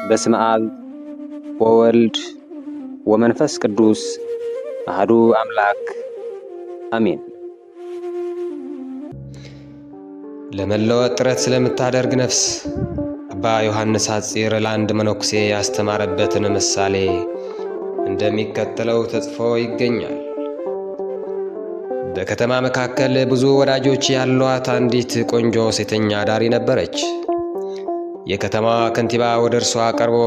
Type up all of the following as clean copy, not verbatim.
በስመ አብ ወወልድ ወመንፈስ ቅዱስ አሐዱ አምላክ አሜን። ለመለወጥ ጥረት ስለምታደርግ ነፍስ አባ ዮሐንስ ሐጺር ለአንድ መነኩሴ ያስተማረበትን ምሳሌ እንደሚከተለው ተጽፎ ይገኛል። በከተማ መካከል ብዙ ወዳጆች ያሏት አንዲት ቆንጆ ሴተኛ አዳሪ ነበረች። የከተማዋ ከንቲባ ወደ እርሷ ቀርቦ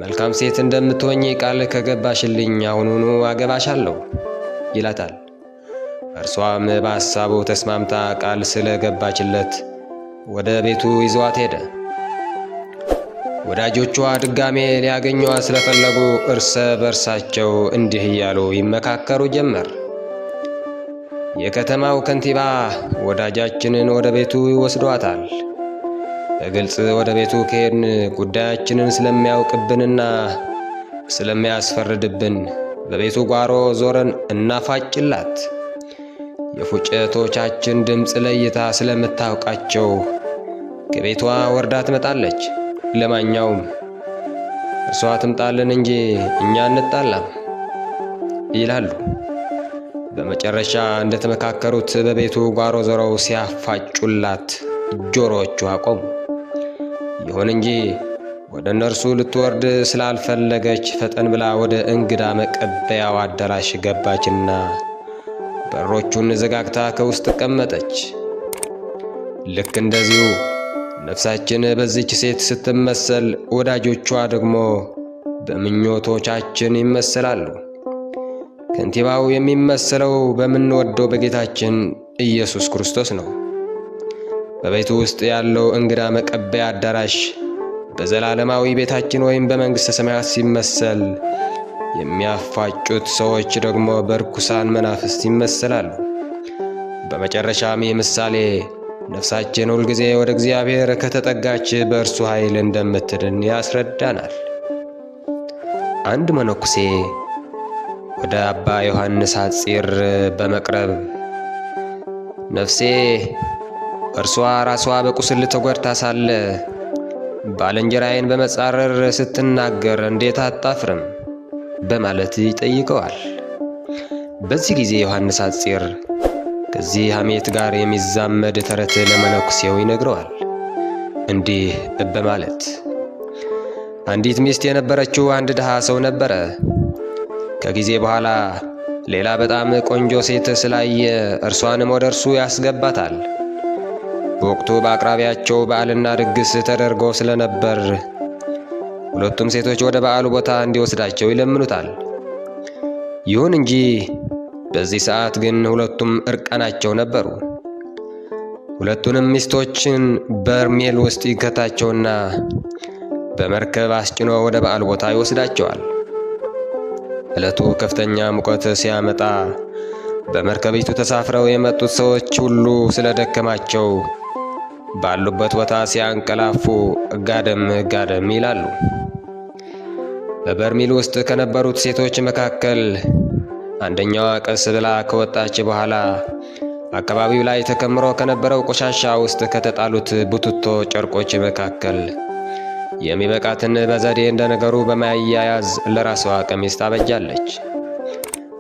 መልካም ሴት እንደምትሆኝ ቃል ከገባሽልኝ አሁኑኑ አገባሻለሁ ይላታል። እርሷም በሐሳቡ ተስማምታ ቃል ስለገባችለት ወደ ቤቱ ይዟት ሄደ። ወዳጆቿ ድጋሜ ሊያገኟት ስለፈለጉ እርስ በርሳቸው እንዲህ እያሉ ይመካከሩ ጀመር። የከተማው ከንቲባ ወዳጃችንን ወደ ቤቱ ይወስዷታል። በግልጽ ወደ ቤቱ ከሄድን ጉዳያችንን ስለሚያውቅብንና ስለሚያስፈርድብን በቤቱ ጓሮ ዞረን እናፋጭላት። የፉጨቶቻችን ድምፅ ለይታ ስለምታውቃቸው ከቤቷ ወርዳ ትመጣለች። ለማኛውም እርሷ ትምጣልን እንጂ እኛ እንጣላም ይላሉ። በመጨረሻ እንደተመካከሩት በቤቱ ጓሮ ዞረው ሲያፋጩላት ጆሮዎቿ ቆሙ። ይሁን እንጂ ወደ እነርሱ ልትወርድ ስላልፈለገች ፈጠን ብላ ወደ እንግዳ መቀበያው አዳራሽ ገባችና በሮቹን ዘጋግታ ከውስጥ ተቀመጠች። ልክ እንደዚሁ ነፍሳችን በዚች ሴት ስትመሰል፣ ወዳጆቿ ደግሞ በምኞቶቻችን ይመሰላሉ። ከንቲባው የሚመሰለው በምንወደው በጌታችን ኢየሱስ ክርስቶስ ነው። በቤቱ ውስጥ ያለው እንግዳ መቀበያ አዳራሽ በዘላለማዊ ቤታችን ወይም በመንግሥተ ሰማያት ሲመሰል፣ የሚያፋጩት ሰዎች ደግሞ በርኩሳን መናፍስት ይመሰላሉ። በመጨረሻም ይህ ምሳሌ ነፍሳችን ሁልጊዜ ወደ እግዚአብሔር ከተጠጋች በእርሱ ኃይል እንደምትድን ያስረዳናል። አንድ መነኩሴ ወደ አባ ዮሐንስ ሐጺር በመቅረብ ነፍሴ እርሷ ራሷ በቁስል ተጎድታ ሳለ ባልንጀራዬን በመጻረር ስትናገር እንዴት አታፍርም? በማለት ይጠይቀዋል። በዚህ ጊዜ ዮሐንስ ሐጺር ከዚህ ሐሜት ጋር የሚዛመድ ተረት ለመነኩሴው ይነግረዋል። እንዲህ በማለት አንዲት ሚስት የነበረችው አንድ ድሃ ሰው ነበረ። ከጊዜ በኋላ ሌላ በጣም ቆንጆ ሴት ስላየ እርሷንም ወደ እርሱ ያስገባታል። በወቅቱ በአቅራቢያቸው በዓልና ድግስ ተደርጎ ስለነበር ሁለቱም ሴቶች ወደ በዓሉ ቦታ እንዲወስዳቸው ይለምኑታል። ይሁን እንጂ በዚህ ሰዓት ግን ሁለቱም እርቃናቸው ነበሩ። ሁለቱንም ሚስቶችን በርሜል ውስጥ ይከታቸውና በመርከብ አስጭኖ ወደ በዓሉ ቦታ ይወስዳቸዋል። ዕለቱ ከፍተኛ ሙቀት ሲያመጣ በመርከቢቱ ተሳፍረው የመጡት ሰዎች ሁሉ ስለደከማቸው ባሉበት ቦታ ሲያንቀላፉ ጋደም ጋደም ይላሉ። በበርሜል ውስጥ ከነበሩት ሴቶች መካከል አንደኛዋ ቀስ ብላ ከወጣች በኋላ አካባቢው ላይ ተከምሮ ከነበረው ቆሻሻ ውስጥ ከተጣሉት ቡትቶ ጨርቆች መካከል የሚበቃትን በዘዴ እንደ ነገሩ በማያያዝ ለራሷ ቀሚስ ታበጃለች።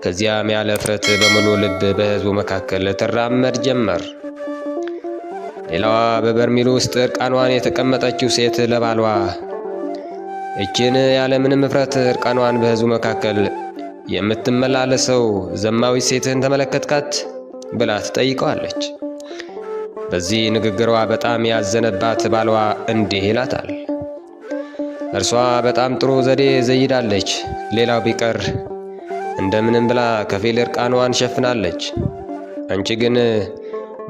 ከዚያም ያለ እፍረት በሙሉ ልብ በሕዝቡ መካከል ትራመድ ጀመር። ሌላዋ በበርሜሉ ውስጥ እርቃኗን የተቀመጠችው ሴት ለባሏ እችን ያለ ምንም እፍረት እርቃኗን በሕዝቡ መካከል የምትመላለሰው ዘማዊት ሴትህን ተመለከትካት? ብላ ትጠይቀዋለች። በዚህ ንግግሯ በጣም ያዘነባት ባሏ እንዲህ ይላታል። እርሷ በጣም ጥሩ ዘዴ ዘይዳለች። ሌላው ቢቀር እንደምንም ብላ ከፊል እርቃኗን ሸፍናለች። አንቺ ግን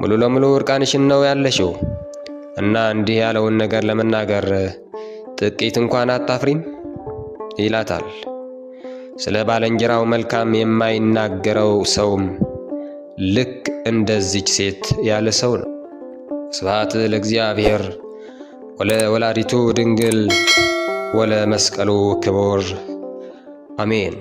ሙሉ ለሙሉ እርቃንሽን ነው ያለሽው እና እንዲህ ያለውን ነገር ለመናገር ጥቂት እንኳን አታፍሪም? ይላታል። ስለ ባልንጀራው መልካም የማይናገረው ሰውም ልክ እንደዚች ሴት ያለ ሰው ነው። ስብሐት ለእግዚአብሔር ወለወላዲቱ ድንግል ወለመስቀሉ ክቡር አሜን።